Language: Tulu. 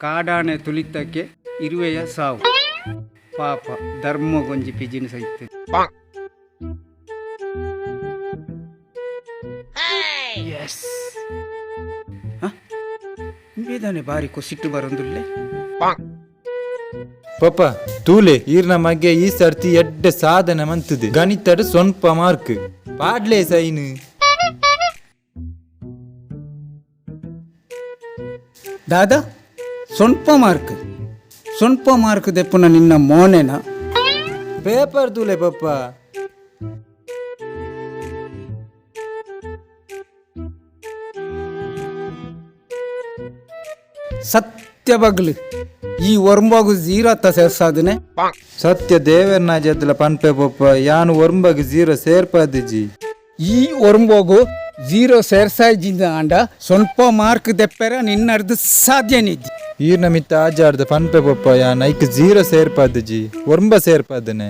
ಕಾಡಾನೆ ತುಲಿತಕ್ಕೆ ಇರುವೆಯ ಸಾವು. ಪಾಪ ಧರ್ಮಗೊಂಜಿ ಪಿಜಿನ ಸೈತೆ. ಎಸ್, ಇಂಬೇದಾನೆ ಬಾರಿ ಕೊಸಿಟ್ಟು ಬರೊಂದುಲ್ಲೆ. ಪಪ್ಪ ತೂಲೆ, ಈರ್ನ ಮಗೆ ಈ ಸರ್ತಿ ಎಡ್ಡೆ ಸಾಧನೆ ಮಂತದೆ. ಗಣಿತಡ್ ಸ್ವಂಪ ಮಾರ್ಕ್ ಪಾಡ್ಲೆ ಸೈನ್. ದಾದಾ ಸೊನ್ಪ ಮಾರ್ಕ್? ಸೊನ್ಪ ಮಾರ್ಕ್ ದೆಪ್ಪುನ ನಿನ್ನ ಮೋನೆನ? ಪೇಪರ್ ತೂಲೆ ಪಪ್ಪ. ಸತ್ಯ ಬಗ್ಲು, ಈ ಒರ್ಂಬಗು ಜೀರತ್ತ ಸೇರ್ಸಾದನೆ. ಸತ್ಯ ದೇವರ್ನ ಜೊತೆಲ ಪನ್ಪೆ ಪಪ್ಪ, ಯಾನು ಒರ್ಂಬಗ್ ಜೀರೋ ಸೇರ್ಪದಿಜಿ. ಈ ಒರ್ಂಬೋಗು ಜೀರೋ ಸೇರ್ಸಾಯ್ಜಿಂದ ಆಂಡ ಸ್ವಲ್ಪ ಮಾರ್ಕ್ ದೆಪ್ಪೆರ ನಿನ್ನರ್ದು ಸಾಧ್ಯ ನಿಜ್ಜಿ. ಈರ್ನ ಮಿತ್ತ ಆಜಾಡ್ದ ಪನ್ಪೆ ಪಪ್ಪ, ಯಾನ್ ಐಕ್ ಜೀರೋ ಸೇರ್ಪದಿಜಿ, ಒರ್ಂಬ ಸೇರ್ಪದನೆ.